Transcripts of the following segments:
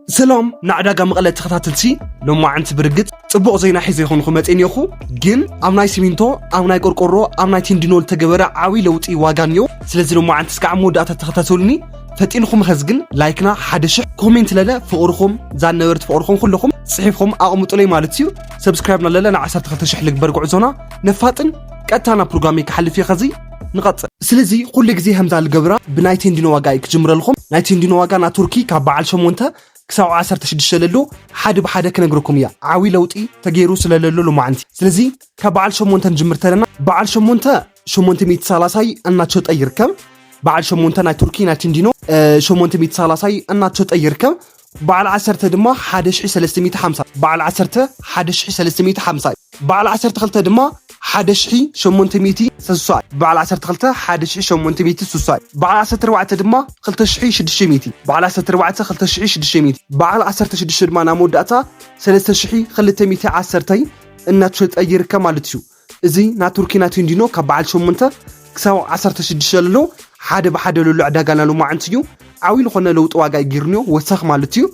ሰላም ንዕዳጋ መቐለ ተኸታተልቲ፣ ሎማዓንቲ ብርግጽ ጽቡቕ ዜና ሒዘ ይኾንኩ መጽእ እኒኦኹ። ግን ኣብ ናይ ሲሚንቶ፣ ኣብ ናይ ቆርቆሮ፣ ኣብ ናይ ቴንዲኖ ዝተገበረ ዓብዪ ለውጢ ዋጋ እኒኦ። ስለዚ ሎማዓንቲ እስካዕ መወዳእታ ተኸታተሉኒ። ፈጢንኹም ኸዝ ግን ላይክና ሓደ ሽሕ፣ ኮሜንት ለለ ፍቕርኹም፣ ዛን ነበርቲ ፍቕርኹም ኩልኹም ጽሒፍኹም ኣቕምጡለይ ማለት እዩ። ሰብስክራይብ ናለለ ን ዓሰርተ ክልተ ሽሕ ልግበር ጉዕዞና ነፋጥን። ቀጥታ ናብ ፕሮግራመይ ክሓልፍ እየ። ኸዚ ንቐጽል። ስለዚ ኩሉ ግዜ ከምዛ ልገብራ ብናይ ቴንዲኖ ዋጋ እዩ ክጅምረልኹም። ናይ ቴንዲኖ ዋጋ ና ቱርኪ ካብ በዓል ሸሞንተ ክሳብ ዓሰርተ ሽዱሽተ ለሎ ሓደ ብሓደ ክነግረኩም እያ። ዓብዪ ለውጢ ተገይሩ ስለለሎ ሎማዓንቲ። ስለዚ ካብ በዓል ሸሞንተ ንጅምር ተለና፣ በዓል ሸሞንተ ሸሞንተ ሚእቲ ሰላሳይ እናተሸጠ ይርከብ። በዓል ሸሞንተ ናይ ቱርኪ ናይ ቴንዲኖ፣ እ፣ ሸሞንተ ሚእቲ ሰላሳይ እናተሸጠ ይርከብ። በዓል ዓሰርተ ድማ ሓደ ሽሕ ሰለስተ ሚእቲ ሓምሳ። በዓል ዓሰርተ ሓደ ሽሕ ሰለስተ ሚእቲ ሓምሳ። በዓል ዓሰርተ ክልተ ድማ ሓደ ሽሕ ሸሞንተ ሚእቲ ስሳ። በዓል ዓሰርተ ክልተ ሓደ ሽሕ ሸሞንተ ሚእቲ ስሳ። በዓል ዓሰርተ ኣርባዕተ ድማ ክልተ ሽሕ ሽዱሽተ ሚእቲ። በዓል ዓሰርተ ኣርባዕተ ክልተ ሽሕ ሽዱሽተ ሚእቲ። በዓል ዓሰርተ ሽዱሽተ ድማ ናብ መወዳእታ ሰለስተ ሽሕ ክልተ ሚእቲ ዓሰርተ እናተሸጠ ይርከብ ማለት እዩ። እዚ ናይ ቱርኪ ናይ ቴንዲኖ ካብ በዓል ሸሞንተ ክሳብ ዓሰርተ ሽዱሽተ ለሎ ሓደ ብሓደ ለሎ ዕዳጋ ናይ ሎማዓንቲ እዩ። ዓብዪ ዝኾነ ለውጢ ዋጋ እዩ ገይርንዮ ወሰኽ ማለት እዩ።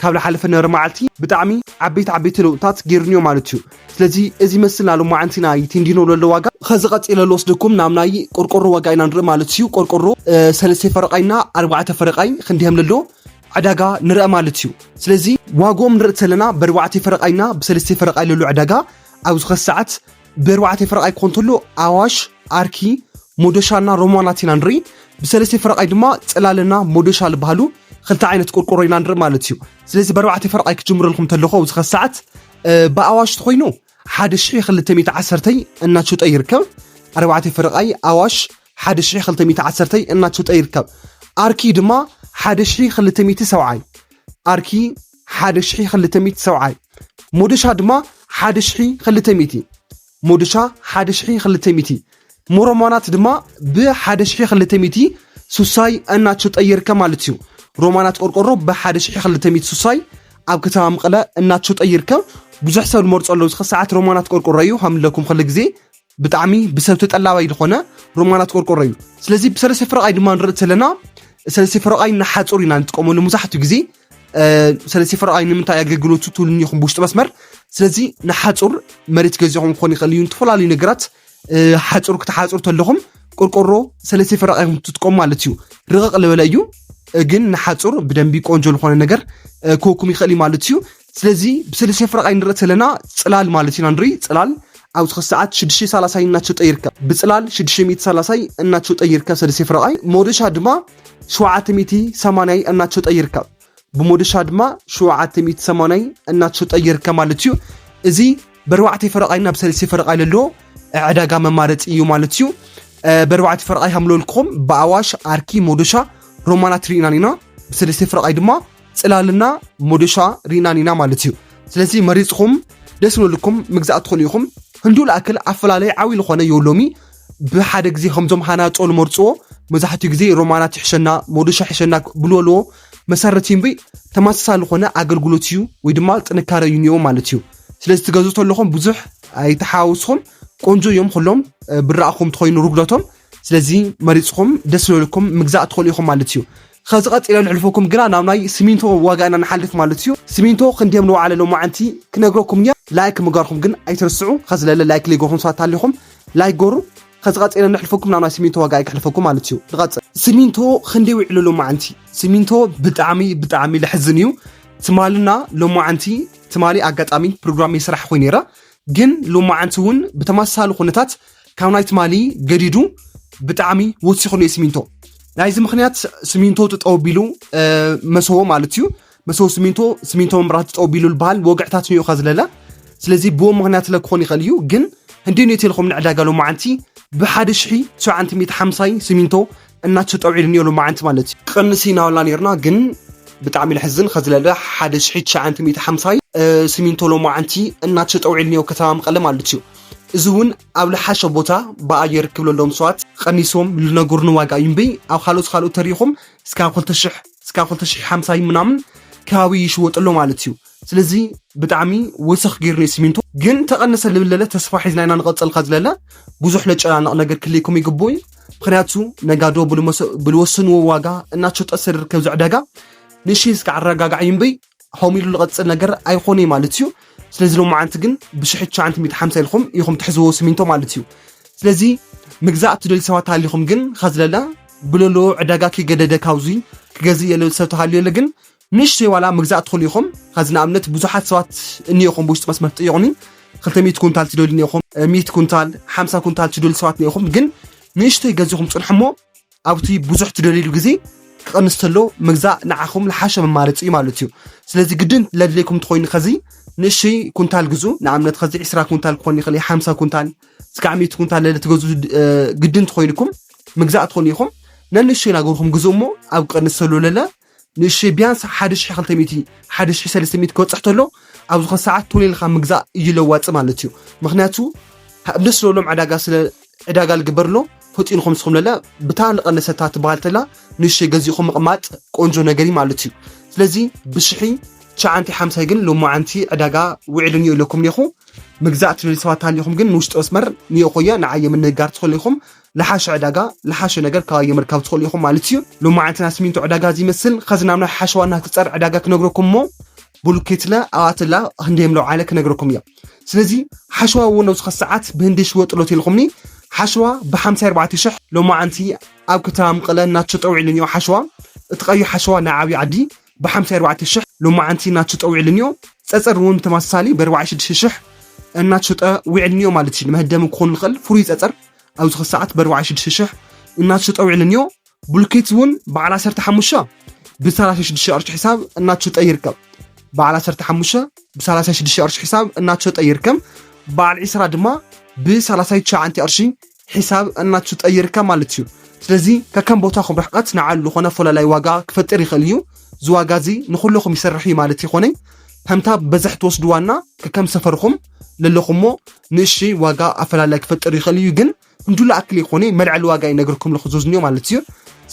ካብ ዝሓለፈ ነበረ መዓልቲ ብጣዕሚ ዓበይቲ ዓበይቲ ለውጥታት ገይርንዮ ማለት እዩ። ስለዚ እዚ መስል ናይ ሎማዓንቲ ናይ ቴንዲኖ ለሎ ዋጋ። ኸዚ ቀጺለ ልወስደኩም ናብ ናይ ቆርቆሮ ዋጋ ኢና ንርኢ ማለት እዩ። ቆርቆሮ፣ እ፣ ሰለስተ ፈረቓይና ኣርባዕተ ፈረቓይ ክንዲህም ለሎ ዕዳጋ ንርአ ማለት እዩ። ስለዚ ዋግኦም ንርኢ ተለና ብኣርባዕተ ፈረቓይና ብሰለስተ ፈረቓይ ለሎ ዕዳጋ ኣብዚ ኸዚ ሰዓት ብኣርባዕተ ፈረቓይ ክኾን ተሎ ኣዋሽ፣ ኣርኪ፣ ሞዶሻና ሮማናት ኢና ንርኢ። ብሰለስተ ፈረቓይ ድማ ጽላልና ሞዶሻ ዝበሃሉ ክልተ ዓይነት ቆርቆሮ ኢና ንርኢ ማለት እዩ። ስለዚ ብኣርባዕተ ፈረቓይ ክጅምረልኩም ተለኹ ኣብዚ ኸዚ ሰዓት፣ እ፣ ብኣዋሽ ተኾይኑ ሓደ ሽሕ ክልተ ሚእቲ ዓሰርተ እናተሸጠ ይርከብ። ኣርባዕተ ፈረቓይ ኣዋሽ ሓደ ሽሕ ክልተ ሚእቲ ዓሰርተ እናተሸጠ ይርከብ። ኣርኪ ድማ ሓደ ሽሕ ክልተ ሚእቲ ሰብዓይ። ኣርኪ ሓደ ሽሕ ክልተ ሚእቲ ሰብዓይ። ሞዶሻ ድማ ሓደ ሽሕ ክልተ ሚእቲ። ሞዶሻ ሓደ ሽሕ ክልተ ሚእቲ። ሞሮማናት ድማ ብሓደ ሽሕ ክልተ ሚእቲ ስሳይ እናተሸጠ ይርከብ ማለት እዩ። ሮማናት ቆርቆሮ ብሓደ ሽሕ ክልተ ሚእቲ ስሳይ ኣብ ከተማ መቐለ እናተሸጠ ይርከብ። ብዙሕ ሰብ ዝመርጾ ኣለዉ። እዚ ሰዓት ሮማናት ቆርቆሮ እዩ። ከም ለኩም ኩሉ ግዜ ብጣዕሚ ብሰብ ተጠላባይ ዝኾነ ሮማናት ቆርቆሮ እዩ። ስለዚ ብሰለስተ ፍረቓይ ድማ ንርኢ ተለና፣ ሰለስተ ፍረቓይ ንሓጹር ኢና ንጥቀመሉ መብዛሕትኡ ግዜ። እ፣ ሰለስተ ፍረቓይ ንምንታይ ኣገልግሎቱ ትብሉኒ ኢኹም ብውሽጢ መስመር። ስለዚ ንሓጹር መሬት ገዚኹም ክኾን ይኽእል እዩ፣ ዝተፈላለዩ ነገራት፣ እ፣ ሓጹር ክትሓጹር ተለኹም ቆርቆሮ ሰለስተ ፍረቓይ ኢኹም ትጥቀሙ ማለት እዩ። ርቕቕ ዝበለ እዩ፣ እ፣ ግን ንሓጹር ብደንቢ ቆንጆ ዝኾነ ነገር፣ እ፣ ክወኩም ይኽእል እዩ ማለት እዩ። ስለዚ ብሰለስተ ፍረቓይ ንርኢ ተለና ጽላል ማለት ኢና ንርኢ። ጽላል ኣብዚ ኸዚ ሰዓት ሽዱሽተ ሰላሳይ እናተሸጠ ይርከብ። ብጽላል ሽዱሽተ ሚእቲ ሰላሳይ እናተሸጠ ይርከብ ሰለስተ ፍረቓይ። ሞደሻ ድማ ሸውዓተ ሚእቲ ሰማንያይ እናተሸጠ ይርከብ። ብሞደሻ ድማ ሸውዓተ ሚእቲ ሰማንያይ እናተሸጠ ይርከብ ማለት እዩ። እዚ ብኣርባዕተ ፈረቓይ ናብ ሰለስተ ፈረቓይ ለሎ ዕዳጋ መማረጺ እዩ ማለት እዩ። እ፣ ብኣርባዕተ ፈረቓይ ከም ልበልኩኹም ብኣዋሽ፣ ኣርኪ፣ ሞደሻ፣ ሮማናት ርኢናን ኢና። ብሰለስተ ፈረቓይ ድማ ጽላልና ሞደሻ ርኢናን ኢና ማለት እዩ። ስለዚ መሪጽኹም ደስ ንበልኩም ምግዛእ ትኽእሉ ኢኹም። ክንዱ ልኣክል ኣፈላለይ ዓብዪ ዝኾነ የብሎሚ። ብሓደ ግዜ ከምዞም ሃናጾ ልመርጽዎ መብዛሕትኡ ግዜ ሮማናት ይሕሸና፣ ሞደሻ ይሕሸና ብልዎ ኣለዎ መሰረት እምበይ ተመሳሳሊ ዝኾነ ኣገልግሎት እዩ ወይ ድማ ጥንካረ እዩ እኒኦ ማለት እዩ። ስለዚ ትገዝኡ ተለኹም ብዙሕ ኣይተሓዋውስኹም፣ ቆንጆ እዮም ኩሎም፣ እ፣ ብረኣኹም ተኾይኑ ርጉደቶም። ስለዚ መሪጽኹም ደስ ዝበለኩም ምግዛእ ትኽእሉ ኢኹም ማለት እዩ። ኸዚ ቀጺለ ንሕልፈኩም ግና ናብ ናይ ሲሚንቶ ዋጋ ኢና ንሓልፍ ማለት እዩ። ሲሚንቶ ክንደዮም ንወዓለ ሎማዓንቲ ክነግረኩም እየ። ላይክ ምግባርኩም ግን ኣይትርስዑ። ኸዚ ለለ ላይክ ለይገርኩም ሰባት ኣለኹም፣ ላይክ ገሩ። ኸዚ ቀጺለ ንሕልፈኩም ናብ ናይ ሲሚንቶ ዋጋ እየ ክሕልፈኩም ማለት እዩ። ንቐጽል። ሲሚንቶ ክንደይ ውዒሉ ሎማዓንቲ? ሲሚንቶ ብጣዕሚ፣ ብጣዕሚ ለሕዝን እዩ። ትማልና ሎማዓንቲ፣ ትማሊ ኣጋጣሚ ፕሮግራም ይስራሕ ኮይኑ ነይረ። ግን ሎማዓንቲ እውን ብተመሳሳሊ ኩነታት ካብ ናይ ትማሊ ገዲዱ ብጣዕሚ ወሲኹ ኣሎ ሲሚንቶ። ናይዚ ምኽንያት ሲሚንቶ ጠጠው ኣቢሉ፣ እ፣ መሰቦ ማለት እዩ። መሰቦ ሲሚንቶ፣ ሲሚንቶ መብራት ጠጠው ኣቢሉ ዝበሃል ወግዕታት እኒኦ ኸዚ ለለ። ስለዚ ብኡ ምኽንያት ለ ክኾን ይኽእል እዩ። ግን ህንዲ ኔት ኢልኩም ንዕዳጋ ሎማዓንቲ ብሓደ ሽሕ ትሽዓተ ሚእቲ ሓምሳይ ሲሚንቶ እናተሸጠ ውዒሉ እኒኦ ሎማዓንቲ ማለት እዩ። ክቐንስ እናበልና ነይርና፣ ግን ብጣዕሚ ለሕዝን ኸዚ ለለ ሓደ ሽሕ ትሽዓተ ሚእቲ ሓምሳይ፣ እ፣ ሲሚንቶ ሎማዓንቲ እናተሸጠ ውዒሉ እኒኦ ከተማ መቐለ ማለት እዩ። እዚ እውን ኣብ ልሓሸ ቦታ ብኣየር ክብለሎም ሰባት ቀኒሶም ልነግሩኒ ዋጋ እዩ እምበይ፣ ኣብ ካልኦት ካልኦት ተሪኹም እስካብ ክልተ ሽሕ፣ እስካብ ክልተ ሽሕ ሓምሳይ ምናምን ከባቢ ይሽወጥ ኣሎ ማለት እዩ። ስለዚ ብጣዕሚ ወሰኽ ገይሩ ነው ሲሚንቶ፣ ግን ተቐነሰ ልብል ለለ ተስፋ ሒዝና ኢና ንቐጽል። ኸዚ ለለ ብዙሕ ለጨናነቕ ነገር ክልይኩም ይግብኡ እዩ። ምኽንያቱ ነጋዶ ብልመሰ-፣ ብልወሰንዎ ዋጋ እናተሸጠ ስለ ዝርከብ ዝዕዳጋ ንእሽተይ እስካዕ ኣረጋጋዕ እዩ እምበይ ሆም ኢሉ ዝቐፅል ነገር ኣይኾነ ማለት እዩ። ስለዚ ሎማዓንቲ ግን ብሽሒ ትሽዓንተ ሚእቲ ሓምሳ ኢልኩም ኢኹም ትሕዝዎ ስሚንቶ ማለት እዩ። ስለዚ ምግዛእ ትደልዩ ሰባት ሃሊኹም ግን ኸዝለላ ብለሎ ዕዳጋ ክገደደ ካብዙይ ክገዝእ የለ ሰብ ተሃልዮ የለ ግን ንእሽተይ ዋላ ምግዛእ ትኽእሉ ኢኹም። ኸዚ ንኣብነት ብዙሓት ሰባት እኒኦኹም ብውሽጢ መስመር ትጥይቑኒ ክልተ ሚእቲ ኩንታል ትደልዩ እኒኦኹም፣ ሚእቲ ኩንታል፣ ሓምሳ ኩንታል ትደልዩ ሰባት እኒኦኹም ግን ንእሽተይ ገዚኹም ፅንሑ እሞ ኣብቲ ብዙሕ ትደልይሉ ግዜ ክቐንስ ተሎ ምግዛእ ንዓኹም ዝሓሸ መማረፂ እዩ ማለት እዩ። ስለዚ ግድን ለድልየኩም እንተኾይኑ ኸዚ ንእሽተይ ኩንታል ግዙ። ንኣብነት ኸዚ ዕስራ ኩንታል ክኾን ይኽእል እዩ፣ ሓምሳ ኩንታል እስካዕ ሚእቲ ኩንታል ለለ ትገዙ ግድን እንተኾይኑኩም ምግዛእ ትኾኑ ኢኹም። ነንእሽተይ ናገርኩም ግዙ እሞ ኣብ ክቐንስ ተሎ ለለ ንእሽተይ ቢያንስ ሓደ ሽሕ ክልተ ሚእቲ ሓደ ሽሕ ሰለስተ ሚእቲ ክበፅሕ ተሎ ኣብዚ ኸ ሰዓት ቶሌልካ ምግዛእ እዩ ለዋፂ ማለት እዩ። ምክንያቱ ኣብ ደስ ለሎም ዕዳጋ ስለ ዕዳጋ ልግበር ኣሎ ፈጢንኹም ንስኹም ለለ ብታ ልቐነሰታ ትበሃል ተላ ንእሽተይ ገዚእኹም ምቕማጥ ቆንጆ ነገር እዩ ማለት እዩ። ስለዚ ብሽሒ ትሽዓንተ ሓምሳይ ግን ሎማዓንቲ ዕዳጋ ውዒሉ እኒኦ ኢለኩም እኒኹ። ምግዛእ ትደልዩ ሰባት ሃሊኹም ግን ንውሽጢ መስመር ንዮ ኮያ ንዓየ ምንጋር ትኽእሉ ኢኹም። ለሓሸ ዕዳጋ ለሓሸ ነገር ከባቢ ምርካብ ትኽእሉ ኢኹም ማለት እዩ። ሎማዓንትና ስሚንቶ ዕዳጋ እዚ ይመስል። ኸዚ ናብ ናይ ሓሸዋ እናትፀር ዕዳጋ ክነግረኩም እሞ ብሉኬትለ ኣዋትላ ክንደየም ለውዓለ ክነግረኩም እያ። ስለዚ ሓሸዋ እውን ኣብዚ ኸሰዓት ብህንዲ ሽወጥ ሎት ኢልኩምኒ ሓሸዋ ብሓምሳ ኣርባዕተ ሽሕ ሎማዓንቲ ኣብ ከተማ መቐለ እናተሸጠ ውዒሉ እኒኦ ሓሸዋ። እቲ ቀዩ ሓሸዋ ናይ ዓብዪ ዓዲ ብሓምሳ ኣርባዕተ ሽሕ ሎማዓንቲ እናተሸጠ ውዒሉ እኒኦ። ፀፀር እውን ተመሳሳሊ ብኣርባዓ ሽዱሽተ ሽሕ እናተሸጠ ውዒሉ እኒኦ ማለት እዩ። ንመህደሚ ክኾን ንኽእል ፍሩይ ፀፀር ኣብዚ ኸሰዓት ብኣርባዓ ሽዱሽተ ሽሕ እናተሸጠ ውዒሉ እኒኦ። ብሉኬት እውን በዓል ዓሰርተ ሓሙሽተ ብሰላሳ ሽዱሽተ ቅርሺ ሒሳብ እናተሸጠ ይርከብ። በዓል ዓሰርተ ሓሙሽተ ብሰላሳ ሽዱሽተ ቅርሺ ሒሳብ እናተሸጠ ይርከብ። በዓል ዕስራ ድማ ብሰላሳ ትሽዓተ ቅርሺ ሒሳብ እናተሸጠ ይርከብ ማለት እዩ። ስለዚ ከከም ቦታኹም ርሕቀት ንዓሉ ዝኾነ ፈላላይ ዋጋ ክፈጥር ይኽእል እዩ። እዚ ዋጋ እዚ ንኹለኹም ይሰርሕ እዩ ማለት ይኾነ። ከምታ በዝሕ ትወስድዋና ከከም ሰፈርኹም ለለኹሞ ንእሽተይ ዋጋ ኣፈላላይ ክፈጥር ይኽእል እዩ ግን እንዱ ለኣክል ይኾነ መልዕሊ ዋጋ ይነግርኩም ለኹ ዝዝንዮ ማለት እዩ።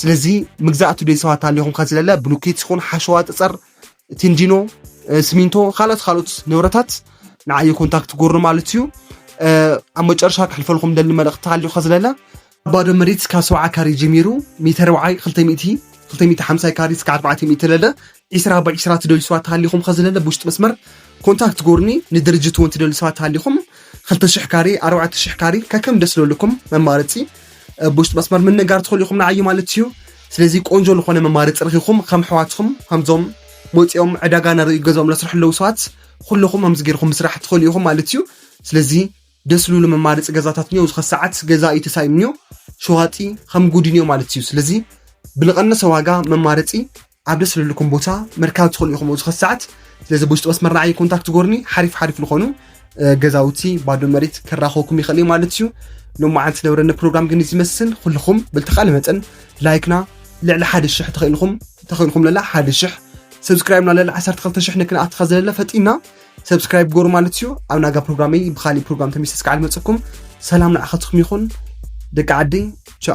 ስለዚ ምግዛእቱ ደይ ሰባት ኣለኹም ከዝለለ ብሉኬት ይኹን ሓሸዋ ፀፀር ቲንዲኖ ስሚንቶ ካልኦት ካልኦት ንብረታት ንዓየ ኮንታክት ጎርኑ ማለት እዩ። ኣብ መጨረሻ ክሕልፈልኩም ደሊ መልእክቲ ሃልዩ ከዝለለ ባዶ መሬት ካብ ሰብዓ ካሪ ጀሚሩ ሚተር ወዓይ ክልተ ሚእቲ ክልተ ሚእቲ ሓምሳ ካሪ እስከ ኣርባዕተ ሚእቲ ለለ ዒስራ ብዒስራ ትደልዩ ሰባት ሃሊኹም ከዝለለ ብውሽጢ መስመር ኮንታክት ጎርኒ ንድርጅት እውን ትደልዩ ሰባት ሃሊኹም ክልተ ሽሕ ካሪ ኣርባዕተ ሽሕ ካሪ ከከም ደስ ለልኩም መማረፂ ብውሽጢ መስመር ምንጋር ትኽእሉ ኢኹም ንዓዩ ማለት እዩ። ስለዚ ቆንጆ ዝኾነ መማረፂ ረኺኹም ከም ኣሕዋትኩም ከምዞም መፂኦም ዕዳጋ ናርእዩ ገዛኦም ለስርሑ ኣለዉ ሰባት ኩለኹም ከምዚ ገይርኩም ምስራሕ ትኽእሉ ኢኹም ማለት እዩ። ስለዚ ደስ ዝብሉ መማረፂ ገዛታት እኒኦ ዝኸ ሰዓት ገዛ እዩ ተሳኢምኒዮ ሸዋጢ ከም ጉድንዮ ማለት እዩ። ስለዚ ብልቐነሰ ዋጋ መማረፂ ኣብ ደስ ዝብልኩም ቦታ ምርካብ ትኽእሉ ኢኹም ኣብዚ ኸሰዓት። ስለዚ ብውሽጢ መስመር ንዓይ ኮንታክት ጎርኒ ሓሪፍ ሓሪፍ ዝኾኑ ገዛውቲ ባዶ መሬት ከራኸብኩም ይኽእል እዩ ማለት እዩ። ሎማዓንቲ ዝነበረኒ ፕሮግራም ግን ዝመስል ኩልኹም ብልተኻለ መጠን ላይክና ልዕሊ ሓደ ሽሕ ተኽኢልኩም ተኽኢልኩም ለላ ሓደ ሽሕ ሰብስክራይብና ለላ ዓሰርተ ክልተ ሽሕ ንክንኣትኻ ዘለለ ፈጢና ሰብስክራይብ ጎሩ ማለት እዩ። ኣብ ናጋ ፕሮግራመይ ብኻሊእ ፕሮግራም ተሚሰ እስካዕ ልመፅኩም ሰላም ንዓኸትኩም ይኹን ደቂ ዓደይ። ቻው።